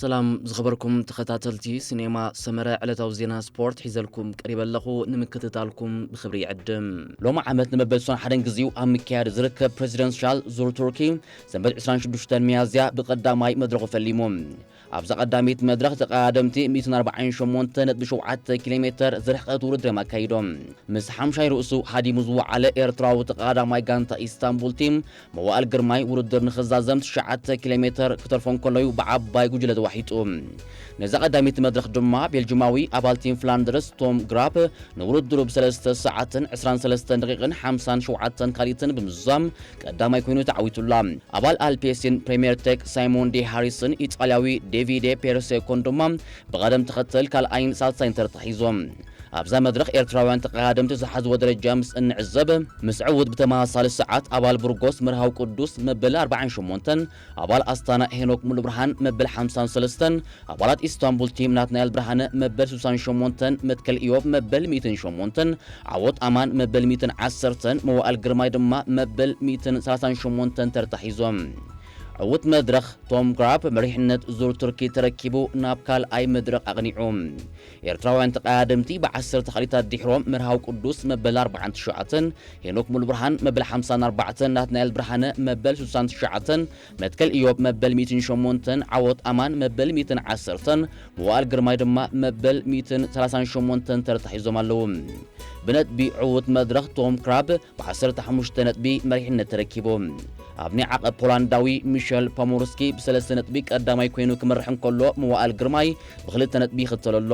ሰላም ዝኸበርኩም ተኸታተልቲ ሲኔማ ሰመረ፣ ዕለታዊ ዜና ስፖርት ሒዘልኩም ቀሪበ ኣለኹ። ንምክትታልኩም ብኽብሪ ይዕድም። ሎሚ ዓመት ንመበል ሱሳን ሓደን ግዜኡ ኣብ ምክያድ ዝርከብ ፕሬዚደንሻል ዙር ቱርኪ ሰንበት ዕስራን ሽዱሽተን ሚያዝያ ብቐዳማይ መድረኹ ፈሊሙ። ኣብዛ ቀዳመይቲ መድረኽ ተቐዳደምቲ ሚእትን ኣርባዓን ሸሞንተ ነጥቢ ሸውዓተ ኪሎ ሜተር ዝርሕቀት ውድድር እዮም ኣካይዶም። ምስ ሓምሻይ ርእሱ ሃዲሙ ዝወዓለ ኤርትራዊ ተቐዳዳማይ ጋንታ ኢስታንቡል ቲም መዋእል ግርማይ ውድድር ንኽዛዘም ትሽዓተ ኪሎ ሜተር ክተርፎ እንከሎ እዩ ብዓባይ ጉጅለ ተዋሒጡ። ነዛ ቀዳመይቲ መድረኽ ድማ ቤልጅማዊ ኣባል ቲም ፍላንደርስ ቶም ግራፕ ንውድድሩ ብሰለስተ ሰዓትን ዕስራን ሰለስተን ደቂቕን ሓምሳን ሸውዓተን ካልኢትን ብምዝዛም ቀዳማይ ኮይኑ ተዓዊቱላ። ኣባል ኣልፔሲን ፕሬምየር ቴክ ሳይሞን ዴ ሃሪስን ኢጣልያዊ ዴቪዴ ፔርሴኮን ድማ ብቐደም ተኸተል ካልኣይን ሳልሳይን ተርታ ሒዞም። ኣብዛ መድረኽ ኤርትራውያን ተቐዳደምቲ ዝሓዝዎ ደረጃ ምስ እንዕዘብ፣ ምስ ዕዉት ብተመሳሳሊ ሰዓት ኣባል ብርጎስ መርሃዊ ቅዱስ መበል ኣርባዓን ሸሞንተን፣ ኣባል ኣስታና ሄኖክ ሙሉብርሃን መበል ሓምሳን ሰለስተን፣ ኣባላት ኢስታንቡል ቲም ናትናኤል ብርሃነ መበል ሱሳን ሸሞንተን፣ መትከል ኢዮብ መበል ሚእትን ሸሞንተን፣ ዓወት ኣማን መበል ሚእትን ዓሰርተን፣ መዋእል ግርማይ ድማ መበል ሚእትን ሰላሳን ሸሞንተን ተርታ ሒዞም። ዕዉት መድረኽ ቶም ግራፕ መሪሕነት ዙር ቱርኪ ተረኪቡ ናብ ካልኣይ መድረኽ ኣቕኒዑ። ኤርትራውያን ተቐዳደምቲ ብዓሰርተ ካልኢታት ድሒሮም መርሃዊ ቅዱስ መበል ኣርባዓን ትሽዓተን፣ ሄኖክ ሙሉብርሃን መበል ሓምሳን ኣርባዕተን፣ ናትናኤል ብርሃነ መበል ሱሳን ትሽዓተን፣ መትከል ኢዮብ መበል ሚእትን ሸሞንተን፣ ዓወት ኣማን መበል ሚእትን ዓሰርተን፣ መዋእል ግርማይ ድማ መበል ሚእትን ሰላሳን ሸሞንተን ተርታ ሒዞም ኣለዉ። ብነጥቢ ዕዉት መድረኽ ቶም ግራፕ ብዓሰርተ ሓሙሽተ ነጥቢ መሪሕነት ተረኪቡ። ኣብ ናይ ዓቐብ ፖላንዳዊ ሚሸል ፖሞርስኪ ብሰለስተ ነጥቢ ቀዳማይ ኮይኑ ክመርሕ እንከሎ፣ መዋእል ግርማይ ብኽልተ ነጥቢ ይኽተሎ ኣሎ።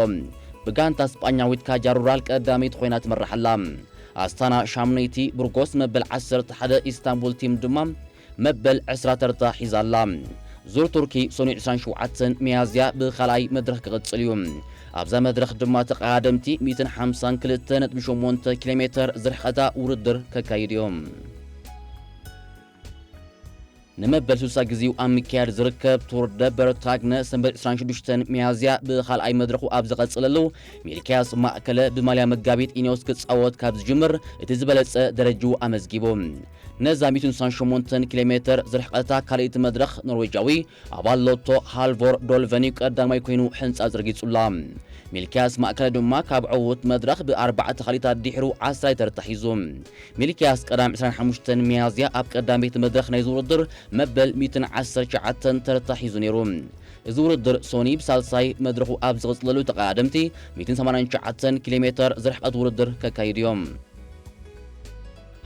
ብጋንታ ስጳኛዊት ካጃ ሩራል ቀዳመይቲ ኮይና ትመርሕ ኣላ። ኣስታና ሻምነይቲ ብርጎስ መበል ዓሰርተ ሓደ፣ ኢስታንቡል ቲም ድማ መበል ዕስራ ተርታ ሒዛ ኣላ። ዙር ቱርኪ ሰኑይ ዕስራን ሸውዓተን ሚያዝያ ብኻልኣይ መድረኽ ክቕጽል እዩ። ኣብዛ መድረኽ ድማ ተቐዳደምቲ ሚእትን ሓምሳን ክልተ ነጥቢ ሸሞንተ ኪሎ ሜተር ዝርሕቐታ ውድድር ከካይዱ እዮም። ንመበል ሱሳ ግዜኡ ኣብ ምክያድ ዝርከብ ቱር ደ በርታግነ ሰንበት ዕስራን ሽዱሽተን ሚያዝያ ብኻልኣይ መድረኹ ኣብ ዝቐጽለሉ፣ ሚልክያስ ማእከለ ብማልያ መጋቢት ኢኔዎስ ክጻወት ካብ ዝጅምር እቲ ዝበለጸ ደረጅኡ ኣመዝጊቡ። ነዛ ሚእትን ሱሳን ሸሞንተን ኪሎ ሜተር ዝርሕቐታ ካልኣይቲ መድረኽ ኖርዌጃዊ ኣባል ሎቶ ሃልቮር ዶልቨኒ ቀዳማይ ኮይኑ ሕንጻጽ ረጊጹላ። ሚልክያስ ማእከለ ድማ ካብ ዕዉት መድረኽ ብኣርባዕተ ካልኢታት ድሒሩ ዓስራይ ተርታ ሒዙ። ሚልክያስ ቀዳም ዕስራን ሓሙሽተን ሚያዝያ ኣብ ቀዳመይቲ መድረኽ ናይዚ ውድድር መበል ሚእትን ዓሰርተ ትሽዓተን ተርታ ሒዙ ነይሩ። እዚ ውድድር ሶኒ ብሳልሳይ መድረኹ ኣብ ዝቕጽለሉ ተቐዳደምቲ ሚእትን ሰማንያን ትሽዓተን ኪሎ ሜተር ዝርሕቐት ውድድር ከካይዱ እዮም።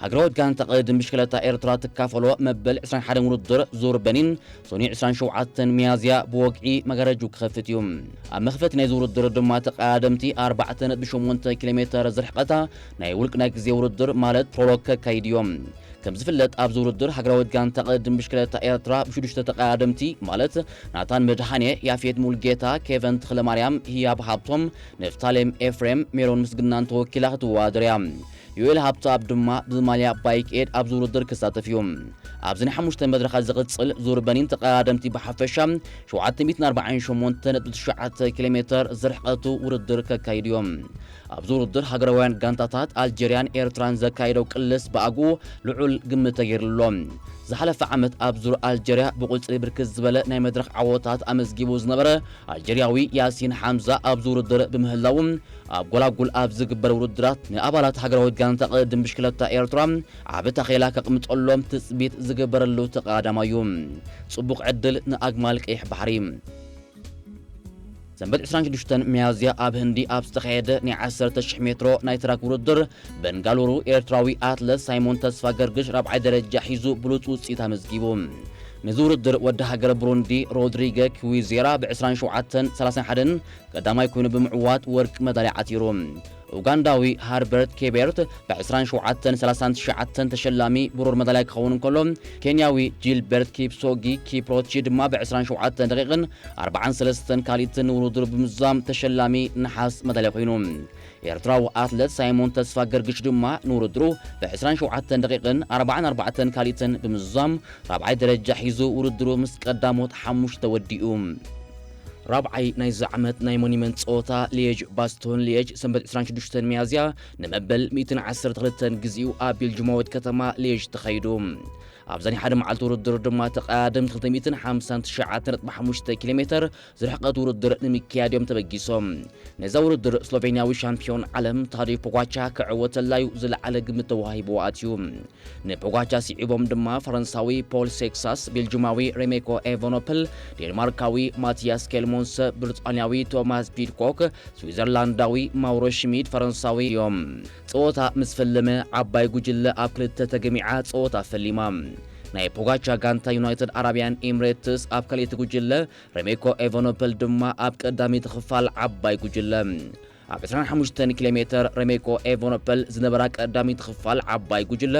ሃገራዊት ጋንታ ቅድድም ብሽክለታ ኤርትራ ትካፈሎ መበል ዕስራን ሓደን ውድድር ዙር በኒን ሶኒ ዕስራን ሸውዓተን ሚያዝያ ብወግዒ መጋረጅኡ ክኸፍት እዩ። ኣብ መኽፈቲ ናይዚ ውድድር ድማ ተቐዳደምቲ ኣርባዕተ ነጥቢ ሸሞንተ ኪሎ ሜተር ዝርሕቐታ ናይ ውልቅ ናይ ግዜ ውድድር ማለት ፕሮሎግ ከካይዱ እዮም። ከም ዝፍለጥ ኣብዚ ውድድር ሃገራዊት ጋንታ ቅድድም ብሽክለታ ኤርትራ ብሽዱሽተ ተቐዳደምቲ ማለት ናታን መድሃኔ፣ ያፌት ሙልጌታ፣ ኬቨን ተኽለማርያም፣ ህያብ ሃብቶም፣ ንፍታሌም ኤፍሬም፣ ሜሮን ምስግናን ተወኪላ ክትወዳደር እያ። ዮኤል ሃብተኣብ ድማ ብማልያ ባይክ ኤድ ኣብዚ ውድድር ክሳተፍ እዩ። ኣብዚ ናይ ሓሙሽተ መድረኻት ዝቕጽል ዙር በኒን ተቐዳደምቲ ብሓፈሻ ሸውዓተ ሚእትን ኣርባዓን ሸሞንተ ነጥቢ ትሽዓተ ኪሎ ሜተር ዝርሕቐቱ ውድድር ከካይዱ እዮም። ኣብዚ ውድድር ሃገራውያን ጋንታታት ኣልጀርያን ኤርትራን ዘካየደው ቅልስ ብኣግኡ ልዑል ግምት ተገይሩሉ ኣሎ። ዝሓለፈ ዓመት ኣብ ዙር ኣልጀርያ ብቁጽሪ ብርክት ዝበለ ናይ መድረኽ ዓወታት ኣመዝጊቡ ዝነበረ ኣልጀርያዊ ያሲን ሓምዛ ኣብዚ ውድድር ብምህላዉ ኣብ ጎላጉል ኣብ ዝግበር ውድድራት ንኣባላት ሃገራዊት ጋንታ ቅድድም ብሽክለታ ኤርትራ ዓቢ ታኼላ ከቕምጠሎም ትጽቢት ዝግበረሉ ተቐዳዳማይ እዩ። ጽቡቕ ዕድል ንኣግማል ቀይሕ ባሕሪ። ሰንበት ዕስራን ሽዱሽተን ሚያዝያ ኣብ ህንዲ ኣብ ዝተኻየደ ናይ ዓሰርተ ሽሕ ሜትሮ ናይ ትራክ ውድድር በንጋሉሩ ኤርትራዊ ኣትለት ሳይሞን ተስፋ ገርግሽ ራብዓይ ደረጃ ሒዙ ብሉጽ ውጽኢት ኣመዝጊቡ። ነዚ ውድድር ወዲ ሃገር ብሩንዲ ሮድሪገ ክዊዜራ ብ ዕስራን ሸውዓተን ሰላሳን ሓደን ቀዳማይ ኮይኑ ብምዕዋት ወርቂ መዳልያ ዓቲሩ። ኡጋንዳዊ ሃርበርት ኬቤርት ብ ዕስራን ሸውዓተን ሰላሳን ትሽዓተን ተሸላሚ ብሩር መዳልያ ክኸውን እንከሎ፣ ኬንያዊ ጂልበርት ኪፕሶጊ ኪፕሮቺ ድማ ብ ዕስራን ሸውዓተን ደቂቕን ኣርባዓን ሰለስተን ካልኢትን ንውድድሩ ብምዝዛም ተሸላሚ ነሓስ መዳልያ ኮይኑ። ኤርትራዊ ኣትለት ሳይሞን ተስፋ ገርግሽ ድማ ንውድድሩ ብ ዕስራን ሸውዓተን ደቂቕን ኣርባዓን ኣርባዕተን ካልኢትን ብምዝዛም ራብዓይ ደረጃ ሒዙ ውድድሩ ምስ ቀዳሞት ሓሙሽተ ወዲኡ። ራብዓይ ናይዚ ዓመት ናይ ሞኒመንት ጸወታ ሊየጅ ባስቶን ሊየጅ ሰንበት ዕስራን ሽዱሽተን ሚያዝያ ንመበል ሚእትን ዓሰርተ ክልተን ግዜኡ ኣብ ቤልጅማዊት ከተማ ሊየጅ ተኻይዱ። ኣብዛ ናይ ሓደ መዓልቲ ውድድር ድማ ተቐዳደምቲ ክልተ ሚእትን ሓምሳን ትሽዓተ ነጥቢ ሓሙሽተ ኪሎ ሜተር ዝርሕቀት ውድድር ንምክያድ እዮም ተበጊሶም። ነዛ ውድድር ስሎቬንያዊ ሻምፒዮን ዓለም ታዴ ፖጋቻ ክዕወተላ እዩ ዝለዓለ ግምት ተዋሂብዎ ኣትዩ። ንፖጋቻ ስዒቦም ድማ ፈረንሳዊ ፖል ሴክሳስ፣ ቤልጅማዊ ሬሜኮ ኤቨኖፐል፣ ዴንማርካዊ ማቲያስ ኬልሞንሰ፣ ብሪጣንያዊ ቶማስ ፒድኮክ፣ ስዊዘርላንዳዊ ማውሮ ሽሚድ፣ ፈረንሳዊ እዮም። ጸወታ ምስ ፈለመ ዓባይ ጉጅለ ኣብ ክልተ ተገሚዓ ጸወታ ፈሊማ። ናይ ፖጋቻ ጋንታ ዩናይትድ ኣረቢያን ኤምሬትስ ኣብ ካልኣይቲ ጉጅለ፣ ሬሜኮ ኤቨኖፐል ድማ ኣብ ቀዳመይቲ ክፋል ዓባይ ጉጅለ። ኣብ ዕስራን ሓሙሽተን ኪሎ ሜተር ሬሜኮ ኤቨኖፐል ዝነበራ ቀዳመይቲ ክፋል ዓባይ ጉጅለ፣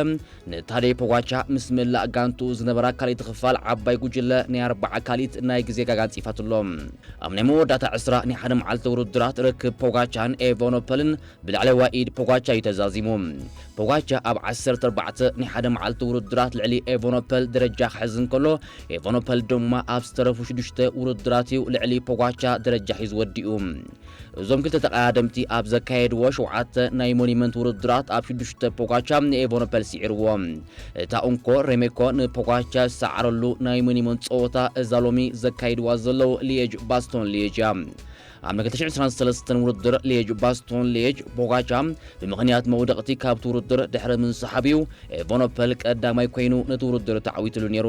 ንታዴ ፖጋቻ ምስ ምላእ ጋንቱ ዝነበራ ካልኣይቲ ክፋል ዓባይ ጉጅለ ናይ ኣርባዓ ካሊት ናይ ግዜ ጋጋ ኣንጺፋትሎም። ኣብ ናይ መወዳእታ ዕስራ ናይ ሓደ መዓልቲ ውድድራት ርክብ ፖጋቻን ኤቨኖፐልን ብላዕለዋይ ኢድ ፖጋቻ እዩ ተዛዚሙ። ፖጋቻ ኣብ ዓሰርተ ኣርባዕተ ናይ ሓደ መዓልቲ ውድድራት ልዕሊ ኤቨኖፐል ደረጃ ክሕዝ እንከሎ፣ ኤቨኖፐል ድማ ኣብ ዝተረፉ ሽዱሽተ ውድድራት እዩ ልዕሊ ፖጋቻ ደረጃ ሒዙ ወዲኡ። እዞም ክልተ ተቐዳደምቲ ኣብ ዘካየድዎ ሸውዓተ ናይ ሞኒመንት ውድድራት ኣብ ሽዱሽተ ፖጋቻ ንኤቨኖፐል ስዒርዎ። እታ እንኮ ሬሜኮ ንፖጋቻ ዝሰዓረሉ ናይ ሞኒመንት ጸወታ እዛ ሎሚ ዘካይድዋ ዘለዉ ሊየጅ ባስቶን ሊየጅ እያ። ኣብ ናይ ክልተ ሽሕን ዕስራን ሰለስተን ውድድር ሊየጅ ባስቶን ሊየጅ ፖጋቻ ብምኽንያት መውደቕቲ ካብቲ ውድድር ድሕሪ ምንሳሓብ እዩ ኤቨኖፐል ቀዳማይ ኮይኑ ነቲ ውድድር ተዓዊትሉ ነይሩ።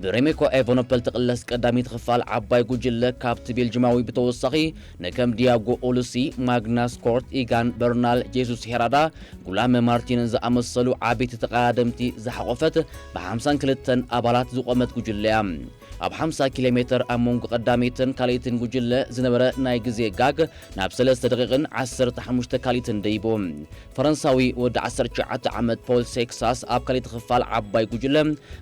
ብሬሜኮ ኤቨኖፐል ትቕለስ ቀዳሚት ክፋል ዓባይ ጉጅለ ካብቲ ቤልጅማዊ ብተወሳኺ ንከም ዲያጎ ኦሉሲ፣ ማግናስ ኮርት፣ ኢጋን በርናል፣ ጄሱስ ሄራዳ፣ ጉላመ ማርቲንን ዝኣመሰሉ ዓበይቲ ተቐዳደምቲ ዝሓቖፈት ብሓምሳን ክልተን ኣባላት ዝቖመት ጉጅለ እያ። ኣብ ሓምሳ ኪሎ ሜተር ኣብ መንጎ ቀዳመይትን ካልኣይትን ጉጅለ ዝነበረ ናይ ግዜ ጋግ ናብ ሰለስተ ደቂቕን ዓሰርተ ሓሙሽተ ካልኢትን ደይቡ። ፈረንሳዊ ወዲ ዓሰርተ ትሽዓተ ዓመት ፖል ሴክሳስ ኣብ ካልኣይቲ ክፋል ዓባይ ጉጅለ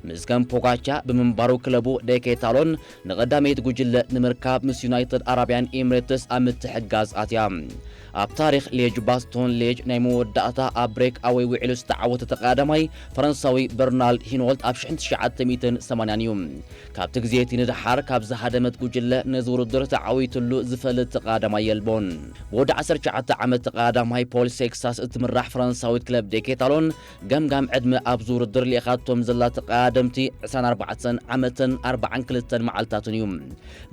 ምስ ከም ፖጋቻ ብምንባሩ ክለቡ ዴኬታሎን ንቐዳመይቲ ጉጅለ ንምርካብ ምስ ዩናይትድ ኣረቢያን ኤምሬትስ ኣብ ምትሕግጋዝ ኣትያ። ኣብ ታሪኽ ሌጅ ባስቶን ሌጅ ናይ መወዳእታ ኣብ ብሬክ ኣወይ ውዒሉ ዝተዓወተ ተቐዳዳማይ ፈረንሳዊ በርናልድ ሂኖልት ኣብ ሽሕን ትሽዓተ ሚእትን ሰማንያን እዩ። ካብቲ ግዜ እቲ ንደሓር ካብ ዝሃደመት ጉጅለ ነዚ ውድድር ተዓዊትሉ ዝፈልጥ ተቐዳዳማይ የልቦን። ብወዲ ዓሰርተ ትሽዓተ ዓመት ተቐዳዳማይ ፖል ሴክሳስ እትምራሕ ፈረንሳዊት ክለብ ዴኬታሎን ገምጋም ዕድመ ኣብዚ ውድድር ልኢኻቶም ዘላ ተቐዳደምቲ ዕስራን ኣርባዕተን ዓመትን ኣርባዓን ክልተን መዓልታትን እዩ።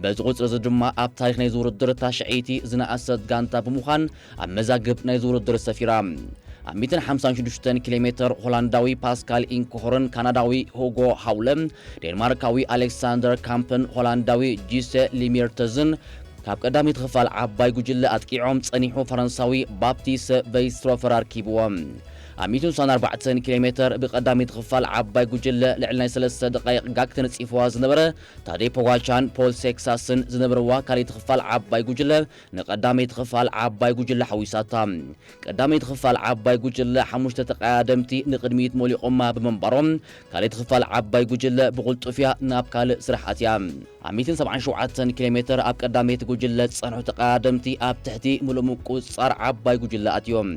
በዚ ቁጽሪ እዚ ድማ ኣብ ታሪኽ ናይዚ ውድድር እታ ሽዐይቲ ዝነኣሰት ጋንታ ብምዃን ኣብ መዛግብ ናይዚ ውድድር ሰፊራ። ኣብ ሚእትን ሓምሳን ሽዱሽተን ኪሎ ሜተር ሆላንዳዊ ፓስካል ኢንኮሆርን ካናዳዊ ሁጎ ሃውለ፣ ዴንማርካዊ ኣሌክሳንደር ካምፕን ሆላንዳዊ ጂሰ ሊሜርተዝን ካብ ቀዳሚት ክፋል ዓባይ ጉጅለ ኣጥቂዖም ጸኒሑ ፈረንሳዊ ባፕቲስ ቨይስትሮፈር ኣርኪብዎም። ኣብ ሚእትን ስሳን ኣርባዕተን ኪሎ ሜተር ብቀዳሚት ክፋል ዓባይ ጉጅለ ልዕሊ ናይ ሰለስተ ደቃይቕ ጋግ ተነጺፍዋ ዝነበረ ታዴ ፖጋቻን ፖል ሴክሳስን ዝነበርዋ ካልኣይቲ ክፋል ዓባይ ጉጅለ ንቀዳመይቲ ክፋል ዓባይ ጉጅለ ሓዊሳታ። ቀዳመይቲ ክፋል ዓባይ ጉጅለ ሓሙሽተ ተቐዳደምቲ ንቕድሚት ሞሊቖማ ብምንባሮም፣ ካልኣይቲ ክፋል ዓባይ ጉጅለ ብቕልጡፍያ ናብ ካልእ ስራሕ ኣትያ። ኣብ ሚእትን ሰብዓን ሸውዓተን ኪሎ ሜተር ኣብ ቀዳመይቲ ጉጅለ ዝጸንሑ ተቐዳደምቲ ኣብ ትሕቲ ምሉእ ምቁጽጻር ዓባይ ጉጅለ ኣትዮም።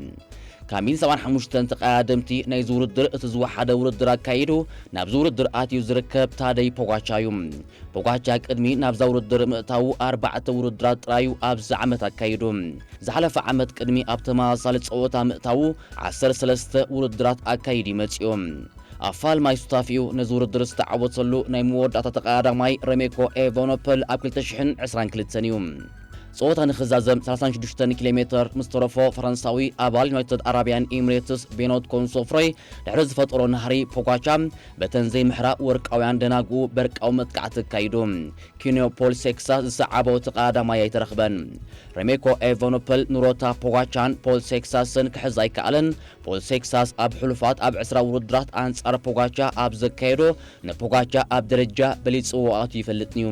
ካብ ሚእትን ሰብዓን ሓሙሽተን ተቐዳደምቲ ናይዚ ውድድር እቲ ዝወሓደ ውድድር ኣካይዱ ናብዚ ውድድር ኣትዩ ዝርከብ ታደይ ፖጋቻ እዩ። ፖጋቻ ቅድሚ ናብዛ ውድድር ምእታዉ ኣርባዕተ ውድድራት ጥራዩ ኣብዚ ዓመት ኣካይዱ። ዝሓለፈ ዓመት ቅድሚ ኣብ ተመሳሳሊ ጸወታ ምእታዉ ዓሰርተ ሰለስተ ውድድራት ኣካይዱ እዩ መጺኡ። ኣብ ፋልማይ ሱታፊኡ ነዚ ውድድር ዝተዓወተሉ ናይ መወዳእታ ተቐዳዳማይ ረሜኮ ኤቫኖፐል ኣብ ክልተ ሽሕን ዕስራን ክልተን እዩ። ጸወታ ንኽዛዘም ሰላሳን ሽዱሽተን ኪሎ ሜተር ምስ ተረፎ ፈረንሳዊ ኣባል ዩናይትድ ኣራብያን ኤምሬትስ ቤኖት ኮንሶፍሮይ ድሕሪ ዝፈጠሮ ናህሪ ፖጋቻ በተን ዘይምሕራ ወርቃውያን ደናጉ በርቃዊ መጥቃዕቲ ኣካይዱ። ኪንዮ ፖል ሴክሳስ ዝሰዓቦ ተቐዳዳማይ ኣይተረኽበን። ረሜኮ ኤቫኖፐል ንሮታ ፖጋቻን ፖል ሴክሳስን ክሕዝ ኣይከኣለን። ፖል ሴክሳስ ኣብ ሕሉፋት ኣብ ዕስራ ውድድራት ኣንጻር ፖጋቻ ኣብ ዘካየዶ ንፖጋቻ ኣብ ደረጃ በሊጽዎ ኣትዩ ይፈልጥን እዩ።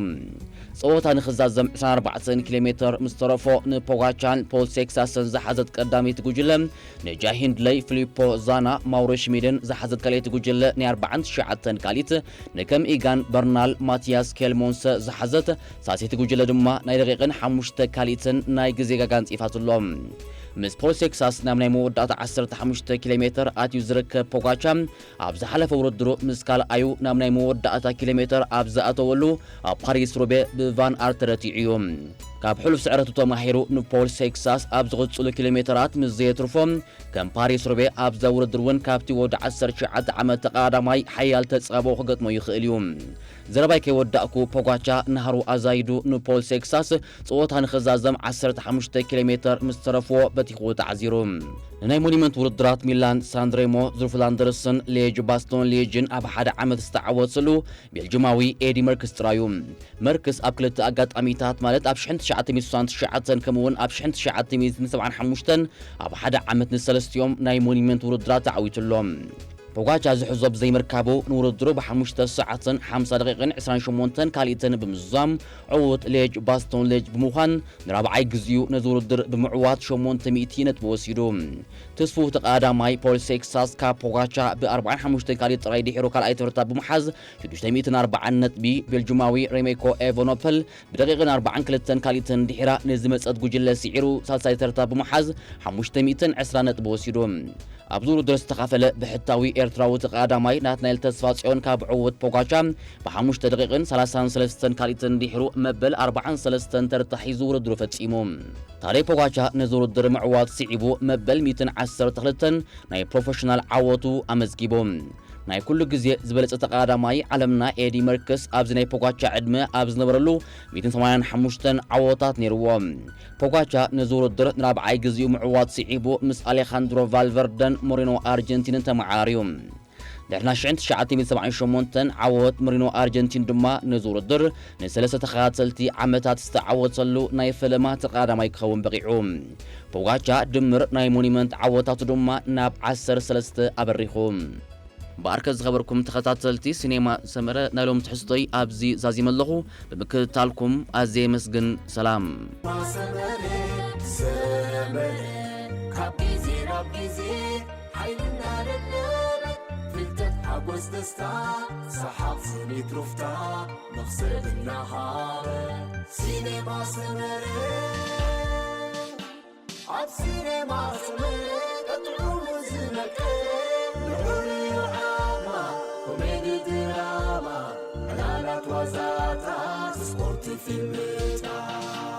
ጸወታ ንኽዛዘም ዕስራን ኣርባዕተን ኪሎ ሜተር ምስ ተረፎ ንፖጋቻን ፖል ሴክሳስን ዝሓዘት ቀዳመይቲ ጉጅለ ንጃሂንድለይ፣ ፊሊፖ ዛና፣ ማውሮ ሽሚድን ዝሓዘት ካልኣይቲ ጉጅለ ናይ ኣርባዓን ትሽዓተን ካልኢት ንከም ኢጋን በርናል፣ ማቲያስ ኬልሞንሰ ዝሓዘት ሳልሰይቲ ጉጅለ ድማ ናይ ደቂቕን ሓሙሽተ ካልኢትን ናይ ግዜ ጋጋ ኣንጺፋትሎም። ምስ ፖል ሴክሳስ ናብ ናይ መወዳእታ ዓሰርተ ሓሙሽተ ኪሎ ሜተር ኣትዩ ዝርከብ ፖጋቻ ኣብ ዝሓለፈ ውድድሩ ምስ ካልኣዩ ናብ ናይ መወዳእታ ኪሎ ሜተር ኣብ ዝኣተወሉ ኣብ ፓሪስ ሩቤ ብቫን ኣርት ተረቲዑ እዩ። ካብ ሕሉፍ ስዕረቱ ተማሂሩ ንፖል ሴክሳስ ኣብ ዝቕጽሉ ኪሎ ሜተራት ምስ ዘየትርፎ፣ ከም ፓሪስ ሩቤ ኣብዛ ውድድር እውን ካብቲ ወዲ ዓሰርተ ትሽዓተ ዓመት ተቐዳዳማይ ሓያል ተጻብኦ ክገጥሞ ይኽእል እዩ። ዘረባይ ከይወዳእኩ ፖጋቻ ናህሩ ኣዛይዱ ንፖል ሴክሳስ ጸወታ ንኽዛዘም ዓሰርተ ሓሙሽተ ኪሎ ሜተር ምስ ተረፍዎ በቲኽዎ ተዓዚሩ። ንናይ ሞኒመንት ውድድራት ሚላን ሳንድሬሞ፣ ዙልፍ ላንደርስን ሌጅ ባስቶን ሌጅን ኣብ ሓደ ዓመት ዝተዓወተሉ ቤልጅማዊ ኤዲ መርክስ ጥራዩ። መርክስ ኣብ ክልተ ኣጋጣሚታት፣ ማለት ኣብ ሽሕን ትሽዓተ ሚእትን ስሳን ትሽዓተን ከምኡውን ኣብ ሽሕን ትሽዓተ ሚእትን ሰብዓን ሓሙሽተን ኣብ ሓደ ዓመት ንሰለስቲኦም ናይ ሞኒመንት ውድድራት ተዓዊቱ ኣሎ። ፖጋቻ ዝሕዞ ብዘይምርካቡ ንውድድሩ ብሓሙሽተ ሰዓትን ሓምሳ ደቂቕን ዕስራን ሸሞንተን ካልኢትን ብምዝዛም ዕዉት ሌጅ ባስቶን ሌጅ ብምዃን ንራብዓይ ግዜኡ ነዚ ውድድር ብምዕዋት ሸሞንተ ሚእቲ ነጥቢ ወሲዱ። ትስፉው ተቐዳዳማይ ፖል ሴክሳስ ካብ ፖጋቻ ብ ኣርባዓን ሓሙሽተን ካልኢት ጥራይ ድሒሩ ካልኣይ ተርታ ብምሓዝ ሽዱሽተ ሚእትን ኣርባዓን ነጥቢ፣ ቤልጁማዊ ሬሜኮ ኤቨኖፐል ብደቂቕን ኣርባዓን ክልተን ካልኢትን ድሒራ ንዝመጸት ጉጅለ ስዒሩ ሳልሳይ ተርታ ብምሓዝ ሓሙሽተ ሚእትን ዕስራ ነጥቢ ወሲዱ። ኣብዚ ውድድር ዝተኻፈለ ብሕታዊ ኤርትራዊ ተቐዳዳማይ ናትናኤል ተስፋጽዮን ካብ ዕዉት ፖጋቻ ብሓሙሽተ ደቂቕን ሰላሳን ሰለስተን ካልኢትን ድሒሩ መበል ኣርባዓን ሰለስተን ተርታ ሒዙ ውድድሩ ፈጺሙ። ታደይ ፖጋቻ ነዚ ውድድር ምዕዋት ስዒቡ መበል ሚእትን ዓሰርተ ክልተን ናይ ፕሮፌሽናል ዓወቱ ኣመዝጊቡ። ናይ ኩሉ ግዜ ዝበለጸ ተቐዳዳማይ ዓለምና ኤዲ መርክስ ኣብዚ ናይ ፖጋቻ ዕድመ ኣብ ዝነበረሉ ሚእትን ሰማንያን ሓሙሽተን ዓወታት ነይርዎ። ፖጋቻ ነዚ ውድድር ንራብዓይ ግዜኡ ምዕዋት ስዒቡ ምስ ኣሌኻንድሮ ቫልቨርደን ሞሪኖ ኣርጀንቲንን ተመዓራርዩ። ድሕሪ ናይ ሽሕን ትሽዓተ ሚእትን ሰብዓን ሸሞንተን ዓወት ሞሪኖ ኣርጀንቲን ድማ ነዚ ውድድር ንሰለስተ ተኸታተልቲ ዓመታት ዝተዓወተሉ ናይ ፈለማ ተቐዳዳማይ ክኸውን በቒዑ። ፖጋቻ ድምር ናይ ሞኒመንት ዓወታቱ ድማ ናብ ዓሰርተ ሰለስተ ኣበሪኹ። እምበኣርከ ዝኸበርኩም ተኸታተልቲ ሲኔማ ሰመረ፣ ናይ ሎም ትሕዝቶይ ኣብዚ ዛዚመ ኣለኹ። ብምክትታልኩም ኣዝየ የመስግን። ሰላም። ሰመረ፣ ሰመረ፣ ካብ ግዜ ናብ ግዜ ሓይልና ደለበ፣ ፍልጠት፣ ሓጎስ፣ ደስታ፣ ሰሓቕ፣ ስኒት፣ ሩፍታ፣ መኽሰብ እናሃበ። ሲኔማ ሰመረ፣ ኣብ ሲኔማ ሰመረ ቀጥዑ ዝመቀ፣ ልዑል እዩ ዓቕማ፣ ኮሜዲ፣ ድራማ፣ ዕላላት፣ ዋዛታት፣ ስፖርት፣ ፊልምታት።